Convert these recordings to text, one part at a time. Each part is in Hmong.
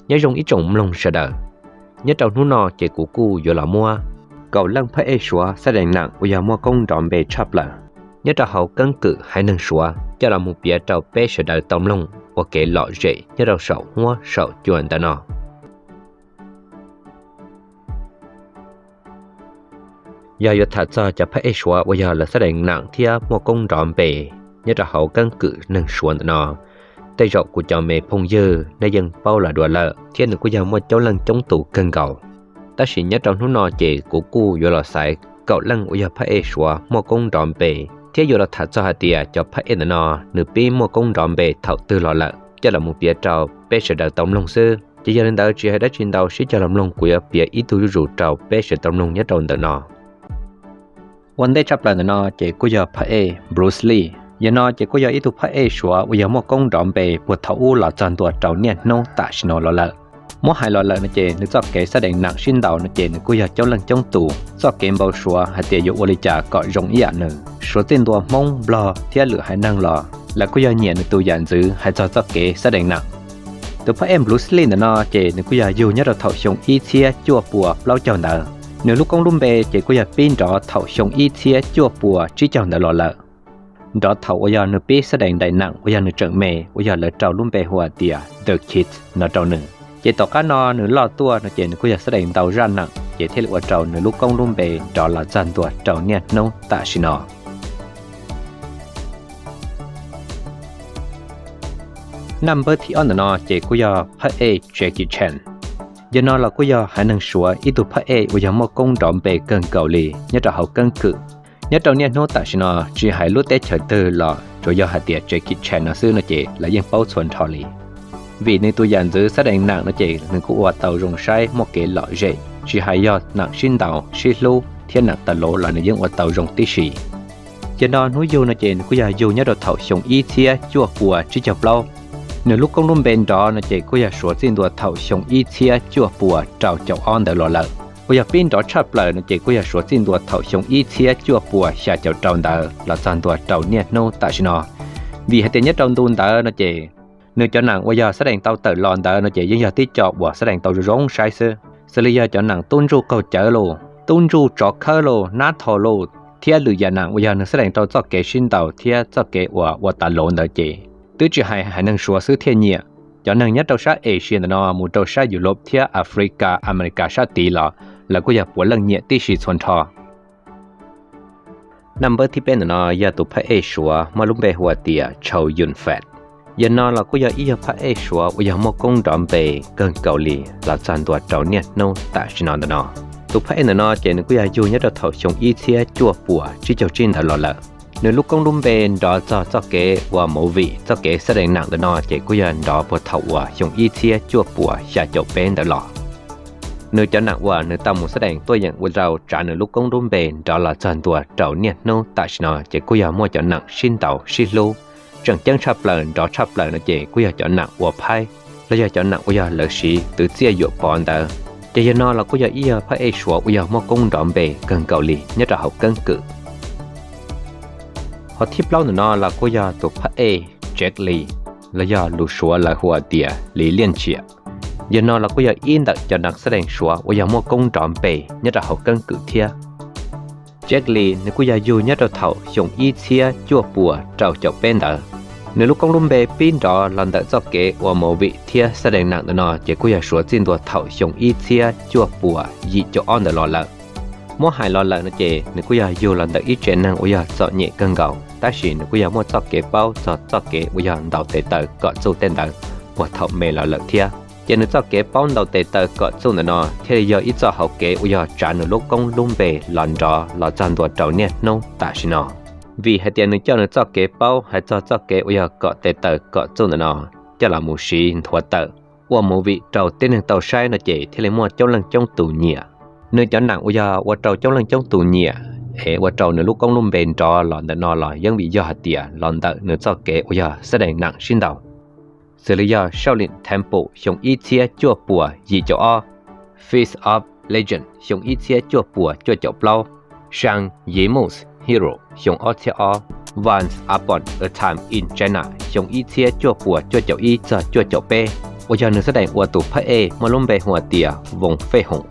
Nyob zoo ib tsoom mloog sawv daws, nyob rau hnub no ces kuv kuj yuav los muab kaum leej phab ej Suav xab dees nam uas yog muaj koob nrov npe tshaj plaws nyob rau hauv keeb kwm haiv neeg Suav coj los mus piav rau peb sawv daws tau mloog ua kev lom zem nyob rau saum huab saum cua ntawm no. Yog yuav tham txog cov phab ej Suav uas yog lawv xab dees nam thiab muaj koob nrov npe nyob rau hauv keeb kwm neeg Suav ntawm no, tej zaum kuv cov me phooj ywg nej yeej paub los dua lawm thiab nws kuj yog muaj coob leej coob tus kawg nkaus. Tab sis nyob rau hnub no ces kuv kuj yuav los xaiv kaum leej uas yog phab ej Suav muaj koob nrov npe thiab yuav los tham txog hais tias cov phab ej ntawm no nws pib muaj koob nrov npe thaum twg los lawm coj los mus piav rau peb sawv daws tau mloog xwb. Ces yog li ntawd tsis hais dab tsi ntau, sib cog los mloog, kuv yuav piav ib tug zuj zus rau peb sawv daws tau mloog nyob rau ntawm no. Ua ntej tshaj plaws ntawm no ces kuj yog phab ej Bruce Lee. Yog no ces kuj yog ib tug phab ej Suav uas yog muaj koob nrov npe puag thaum ub los txog ntua rau niaj hnub tam sim no los lawm. Muab hais los lawm no ces nws txoj kev xab dees nam sib ntaus no ces nws kuj yog coob leej coob tus, txoj kev npau suav hais tias yuav ua li cas kom zoo ib yam nws. Suav txij ntua Hmoob, Nplog thiab lwm haiv neeg los lawv kuj yog nyiam nws tus yam ntxwv hais txog txoj kev xab dees nam. Tus phab ej Bruce Lee ntawm no ces nws kuj yog yug nyob rau thaum xyoo ib txhiab cuaj puas plaub caug ntawd. Nws lub koob lub npe ces kuj yog pib nrov thaum xyoo ib txhiab cuaj puas tsib caug ntawd los lawm. Nrov thaum uas yog nws pib xab dees nam uas yog nws tseem me uas yog lawv rau lub npe hu tias The Kid no rau nws. Ces tom qab no nws loj tuaj no ces nws kuj yog xab dees ntau zaj nam ces thiaj li ua rau nws lub koob lub npe nrov los txog ntua rau niaj hnub tam sim no. Naj npawb thib ob ntawm no ces kuj yog phab ej Jackie Chan. Yog no los kuj yog haiv neeg Suav ib tug phab ej uas yog muaj koob nrov npe kawg nkaus li nyob rau hauv keeb kwm. Nyob rau niaj hnub tam sim no tsis hais lub teb chaws twg los tsuas yog hais tias Jackie Chan no xwb no ces lawv yeej paub txhua nrho li. Vim nws tus yam ntxwv xab dees nam no ces nws kuj ua tau zoo saib muaj kev lom zem, tsis hais yog nam sib ntaus sib hlub thiab nam tas luv los nws yeej ua tau zoo tib si. Ces no hnub yug no ces nws kuj yog yug nyob rau thaum xyoo ib txhiab cuaj puas tsib caug plaub. Nws lub koob lub npe nrov no ces kuj yog suav txij ntua thaum xyoo ib txhiab cuaj puas rau caum ob ntawd los lawm. Uas yog pib nrov tshaj plaws no ces kuj yog suav txij ntua thaum xyoo ib txhiab cuaj puas xya caum rau ntawd los txog ntua rau niaj hnub tam sim no. Vim hais tias nyob rau ntu ntawd no ces nws cov nam uas yog xab dees tau tawm los ntawd no ces yeej yog tib co uas xab dees tau zoo zoo saib xwb, xws li yog cov nam tub ntsuj qaug cawv los, tub ntsuj tsov khawb los, nab thau los, thiab lwm yam nam uas yog nws xab dees rau txoj kev sib ntaus thiab txoj kev uas ua tas luv ntawd ces twb tsis hais haiv neeg suav xwb thiaj nyiam. Cov neeg nyob rau sab Asia ntawm no mus rau sab Europe thiab Africa, America sab tid los lawv kuj yog puav leej nyiam tib si txhua nrho. Naj npawb thib peb ntawm no yog tus phab ej suav muaj lub npe hu tias Chow Yun Fat. Yog no los kuj yog ib yog phab ej suav uas yog muaj koob nrov npe kawg nkaus li los txog ntua rau niaj hnub tam sim no ntawm no. Tus phab ej ntawm no ces nws kuj yog yug nyob rau thaum xyoo ib txhiab cuaj puas tsib caug tsib ntawd los lawm. Nws lub koob lub npe nrov txog txoj kev ua movie, txoj kev xab dees nam ntawm no ces kuj yog nrov puag thaum uas xyoo ib txhiab cuaj puas xya caum peb ntawd los. Nws cov nam uas nws tau mus xab dees tuaj yeem ua rau tsav nws lub koob lub npe nrov los txog ntua rau niaj hnub tam sim no ces kuj yog muaj cov nam sib ntaus sib hlub. Tseem ceeb tshaj plaws nrov tshaj plaws no ces kuj yog cov nam ua phaib los yog cov nam uas yog lawv siv twv txiaj yuam pov ntawd. Ces yog no los kuj yog ib yog phab ej suav uas yog muaj koob nrov npe kawg nkaus li nyob rau hauv keeb kwm. Hos thib plaub ntawm no los kuj yog tus phab ej Jet Li, los yog lus suav lawv hu tias Li Liaj Tsiam. Yog no los kuj yog ib ntawm cov nam xab dees suav uas yog muaj koob nrov npe nyob rau hauv keeb kwm thiab. Jet Li nws kuj yog yug nyob rau thaum xyoo ib txhiab cuaj puas rau caum peb ntawd. Nws lub koob lub npe pib nrov los ntawm txoj kev ua movie thiab xab dees nam ntawm no ces kuj yog suav txij ntua thaum xyoo ib txhiab cuaj puas yim caum ob ntawd los lawm. Muab hais los lawm no ces nws kuj yog yug los ntawm ib tsev neeg uas yog txom nyem kawg nkaus, tab sis nws kuj yog muaj txoj kev paub txog txoj kev uas yog ntaus tes taw kom txuj tej ntawd puag thaum me los lawm thiab. Ces nws txoj kev paub ntaus tes taw kom txuj ntawm no thiaj li yog ib txoj hauv kev uas yog tsav nws lub koob lub npe los nrov los txog ntua rau niaj hnub tam sim no. Vim hais tias nws coj nws txoj kev paub hais txog txoj kev uas yog kom tes taw kom txuj ntawm no coj los mus siv nthuav tawm ua movie rau tib neeg tau saib no ces thiaj li muaj coob leej coob tus nyiam. Nws cov nam uas yog ua rau coob leej coob tus nyiam es ua rau nws lub koob lub npe nrov los ntawm no los yeej vim yog hais tias los ntawm nws txoj kev uas yog xab dees nam sib ntaus, xws li yog Shaolin Temple xyoo ib txhiab cuaj puas yim caum ob, Fist of Legend xyoo ib txhiab cuaj puas cuaj caum plaub, Zhang Yimou's Hero xyoo ob txhiab ob, Once Upon a Time in China xyoo ib txhiab cuaj puas cuaj caum ib txog cuaj caum peb, uas yog nws xab dees ua tus phab ej muaj lub npe hu hais tias Voos Fej Hoom,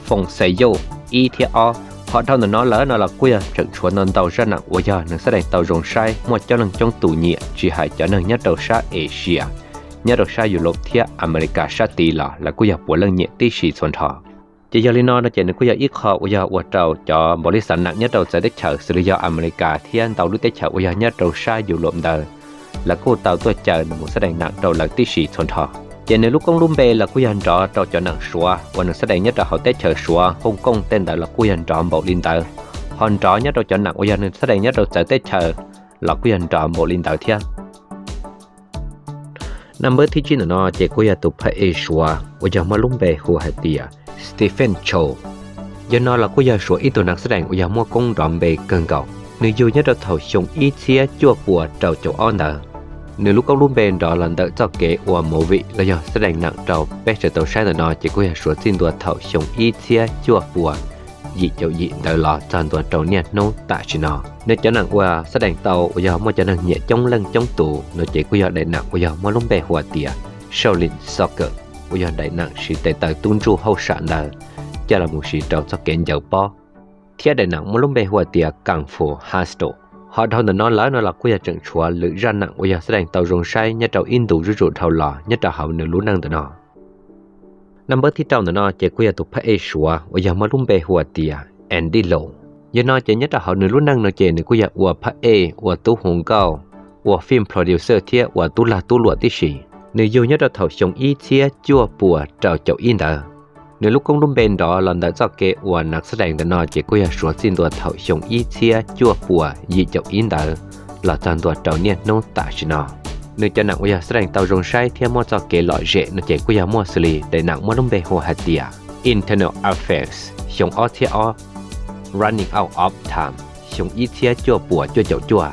Foom Xais Yauj ib thiab ob. Ho dhau ntawm no lawm no los kuj yog tseem tshuav ntau ntau zaj nam uas yog nws xab dees tau zoo saib muaj coob leej coob tus nyiam, tsis hais cov neeg nyob rau sab Asia, nyob rau sab Europe thiab America sab tid los lawv kuj yog puav leej nyiam tib si txhua nrho. Ces yog li no no ces nws kuj yog ib qho uas yog ua rau cov npaum li xav nam nyob rau txawv teb chaws xws li yog America thiab ntau lub teb chaws uas yog nyob rau sab Europe ntawd, lawv kuj tau tuaj caw nws mus xab dees nam rau lawv tib si txhua nrho. Ces nws lub koob lub npe los kuj yog nrov rau cov nam Suav uas nws xab dees nyob rau hauv teb chaws Suav, Hong Kong tej ntawd los kuj yog nrov npaum li ntawd. Ho nrov nyob rau cov nam uas yog nws xab dees nyob rau txawv teb chaws los kuj yog nrov npaum li ntawd thiab. Naj npawb thib tsib ntawm no ces kuj yog tus phab ej Suav uas yog muaj lub npe hu hais tias Stephen Chow. Yog no los kuj yog Suav ib tug nam xab dees uas yog muaj koob nrov npe kawg nkaus. Nws yug nyob rau thaum xyoo ib txhiab cuaj puas rau caum ob ntawd. Nws lub koob lub npe nrov los ntawm txoj kev ua movie los yog xab dees nam rau peb sawv tau saib ntawm no ces kuj yog Suav txij ntua thaum xyoo ib txhiab cuaj puas yim caum yim ntawd los txog ntua rau niaj hnub tam sim no. Nws cov nam uas xab dees tau uas yog muaj cov neeg nyiam coob leej coob tus no ces kuj yog daim nam uas yog muaj lub npe hu hais tias Shaolin Soccer, uas yog daim nam siv tes taw tub ntsuj hauj sam ntawd coj los mus siv rau txoj kev ncaws pob, thiab daim nam muaj lub npe hu hais tias Kung Fu Hustle. Ho dhau ntawm no lawm no los kuj yog tseem tshuav lwm zaj nam uas yog xab dees tau zoo saib nyob rau ib ntu zuj zus dhau los nyob rau hauv nws lub neej ntawm no. Naj npawb thib rau ntawm no ces kuj yog tus phab ej Suav uas yog muaj lub npe hu hais tias Andy Lau. Yog no ces nyob rau hauv nws lub neej no ces nws kuj yog ua phab ej, ua tub hu nkauj, ua film producer thiab ua tub lag tub luam tib si. Nws yug nyob rau thaum xyoo ib txhiab cuaj puas rau caum ib ntawd. Nws lub koob lub npe nrov los ntawm txoj kev ua nam xab dees ntawm no ces kuj yog Suav txij ntua thaum xyoo ib txhiab cuaj puas yim caum ib ntawd los txog ntua rau niaj hnub tam sim no. Nws cov nam uas yog xab dees tau zoo saib thiab muaj txoj kev lom zem no ces kuj yog muaj xws li daim nam muaj lub npe hu hais tias Eternal Affairs xyoo ob txhiab ob, Running Out of Time xyoo ib txhiab cuaj puas cuaj caum cuaj,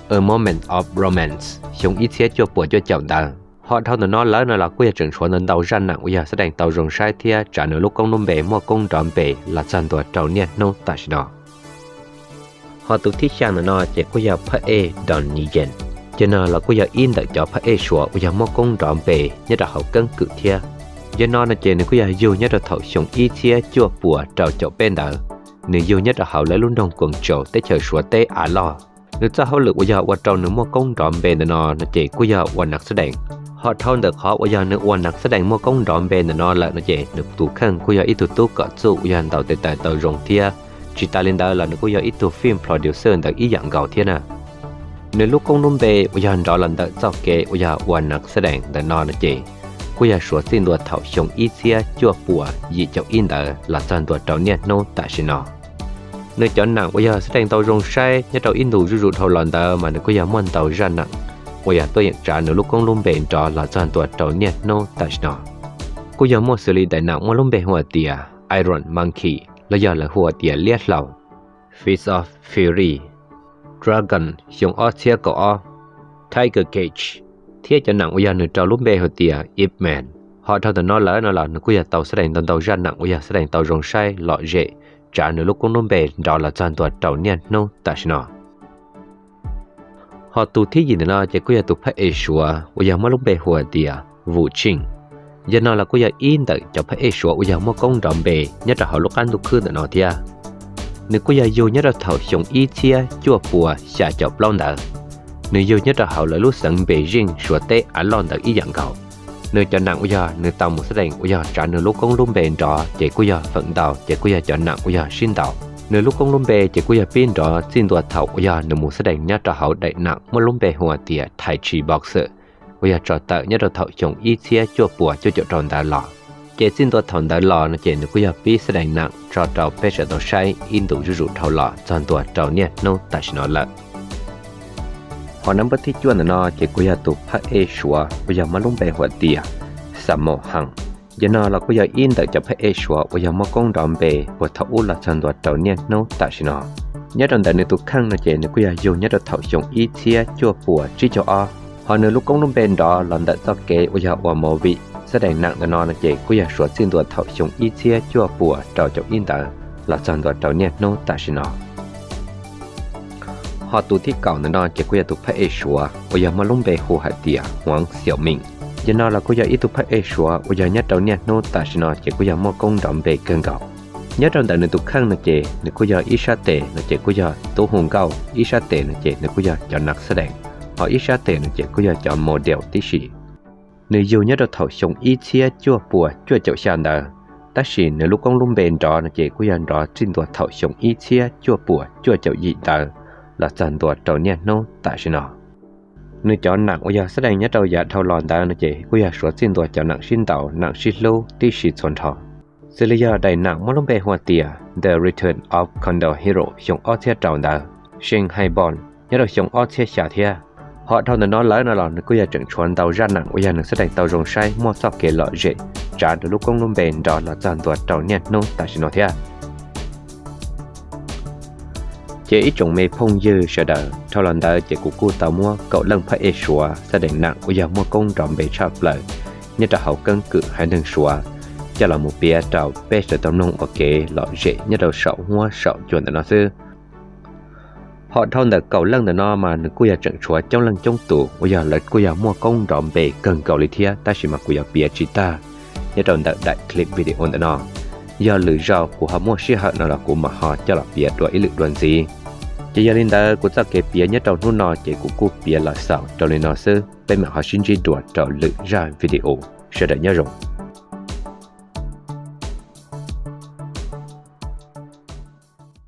A Moment of Romance xyoo ib txhiab cuaj puas cuaj caum ntawd. Ho dhau ntawm no lawm no los kuj yog tseem tshuav ntau ntau zaj nam uas yog xab dees tau zoo saib thiab tsav nws lub koob lub npe muaj koob nrov npe los txog ntua rau niaj hnub tam sim no. Ho tus thib xya ntawm no ces kuj yog phab ej Donnie Yen. Ces no los kuj yog ib ntawm cov phab ej Suav uas yog muaj koob nrov npe nyob rau hauv keeb kwm thiab. Yog no no ces nws kuj yog yug nyob rau thaum xyoo ib txhiab cuaj puas rau caum peb ntawd. Nws yug nyob rau hauv lawv lub nroog Koos Tsaus teb chaws Suav teb av loj. Nws txoj hauj lwm uas yog ua rau nws muaj koob nrov npe ntawm no no ces kuj yog ua nam xab dees. Ho dhau ntawm qhov uas yog nws ua nam xab dees muaj koob nrov npe ntawm no lawm no ces nws tus kheej kuj yog ib tug tub kom txuj uas yog ntaus tes taw tau zoo thiab. Tsis tas li ntawd los nws kuj yog ib tug film producer ntawd ib yam nkaus thiab na. Nws lub koob lub npe uas yog nrov los ntawm txoj kev uas yog ua nam xab dees ntawm no no ces kuj yog Suav txij ntua thaum xyoo ib txhiab cuaj puas yim caum ib ntawd los txog ntua rau niaj hnub tam sim no. Nws cov nam uas yog xab dees tau zoo saib nyob rau ib ntus zuj zus dhau los ntawd mas nws kuj yog muaj ntau zaj nam uas yog tuaj yeem tsav nws lub koob lub npe nrov los txog ntua rau niaj hnub tam sim no. Kuj yog muaj xws li daim nam muaj lub npe hu hais tias Iron Monkey los yog lawv hu hais tias Liab Hlau, Fist of Fury, Dragon xyoo ob txhiab kaum ob, Tiger Cage, thiab cov nam uas yog nws rau lub npe hu tias Ip Man. Ho dhau ntawm no lawm no los nws kuj yog tau xab dees ntau ntau zaj nam uas yog xab dees tau zoo saib lom zem, tsav nws lub koob lub npe nrov los txog ntua rau niaj hnub tam sim no. Ho tus thib yim ntawm no ces kuj yog tus phab ej Suav uas yog muaj lub npe hu hais tias Vu Tsheej. Yog no los kuj yog ib ntawm cov phab ej Suav uas yog muaj koob nrov npe nyob rau hauv lub qab ntuj khwb ntawm no thiab. Nws kuj yog yug nyob rau thaum xyoo ib txhiab cuaj puas xya caum plaub ntawd. Nws yug nyob rau hauv lawv lub xeev Beijing Suav teb av loj ntawd ib yam nkaus. Nws cov nam uas yog nws tau mus xab dees uas yog tsav nws lub koob lub npe nrov ces kuj yog feem ntau ces kuj yog cov nam uas yog sib ntaus. Nws lub koob lub npe ces kuj yog pib nrov txij ntua thaum uas yog nws mus xab dees nyob rau hauv daim nam muaj lub npe hu hais tias Tai Chi Boxer uas yog tso tawm nyob rau thaum xyoo ib txhiab cuaj puas cuaj caum rau ntawd los. Ces txij ntua thaum ntawd los no ces nws kuj yog pib xab dees nam tso rau peb sawv daws tau saib ib ntus zuj zus dhau los txog ntua rau niaj hnub tam sim no lawm. Ho nab npawb thib cuaj ntawm no ces kuj yog tus phab ej Suav uas yog muaj lub npe hu tias Sammo Hung. Yog no los kuj yog ib ntawm cov phab ej Suav uas yog muaj koob nrov npe puag thaum ub los txog ntua rau niaj hnub tam sim no. Nyob rau ntawm nws tus kheej no ces nws kuj yog yug nyob rau thaum xyoo ib txhiab cuaj puas tsib caug ob. Ho nws lub koob lub npe nrov los ntawm txoj kev uas yog ua movie xab dees nam ntawm no no ces kuj yog Suav txij ntua thaum xyoo ib txhiab cuaj puas rau caum ib ntawd los txog ntua rau niaj hnub tam sim no. Ho tus thib kaum ntawm no ces kuj yog tus phab ej Suav uas yog muaj lub npe hu hais tias Huang Xiaoming. Yog no los kuj yog ib tug phab ej Suav uas yog nyob rau niaj hnub tam sim no ces kuj yog muaj koob nrov npe kawg nkaus. Nyob rau ntawm nws tus kheej no ces nws kuj yog ib sab tes no ces kuj yog Tub Hu Nkauj, ib sab tes no ces nws kuj yog cov nam xab dees, ho ib sab tes no ces kuj yog cov model tib si. Nws yug nyob rau thaum xyoo ib txhiab cuaj puas cuaj caum xya ntawd, tab sis nws lub koob lub npe nrov no ces kuj yog nrov txij ntua thaum xyoo ib txhiab cuaj puas cuaj caum yim ntawd los txog ntua rau niaj hnub tam sim no. Nws cov nam uas yog xab dees nyob rau yav dhau los ntawd no ces kuj yog suav txij ntua cov nam sib ntaus nam sib hlub tib si txhua nrho. Xws li yog daim nam muab lub npe hu tias The Return of Condor Hero xyoo ob txhiab rau ntawd, Shanghai Bond nyob rau xyoo ob txhiab xya thiab. Ho dhau ntawm no lawm no los nws kuj yog tseem tshuav ntau zaj nam uas yog nws xab dees tau zoo saib muaj txoj kev lom zem tsav nws lub koob lub npe nrov los txog ntua rau niaj hnub tam sim no thiab. Ces ib tsoom me phooj ywg sawv daws, dhau los ntawd ces kuv kuj tau muab kaum leej phab ej Suav xab dees nam uas yog muaj koob nrov npe tshaj plaws nyob rau hauv keeb kwm haiv neeg Suav coj los mus piav rau peb sawv daws tau mloog ua kev lom zem nyob rau saum huab saum cua ntawm no xwb. Ho dhau ntawm kaum leej ntawm no mas nws kuj yog tseem tshuav coob leej coob tus uas yog lawv kuj yog muaj koob nrov npe kawg nkaus li thiab, tab sis mas kuv yuav piav tsis tag nyob rau ntawm daim clip video ntawm no. Yog lwm zaus kuv ho muaj sij hawm no los kuv mam ho coj los piav dua ib lwm dua ntxiv. Ces yog li ntawd kuv txoj kev piav nyob rau hnub no ces kuv kuj piav los xaus rau li no xwb, peb mam ho sib ntsib dua rau lwm zaj video. Sawv daws nyob zoo.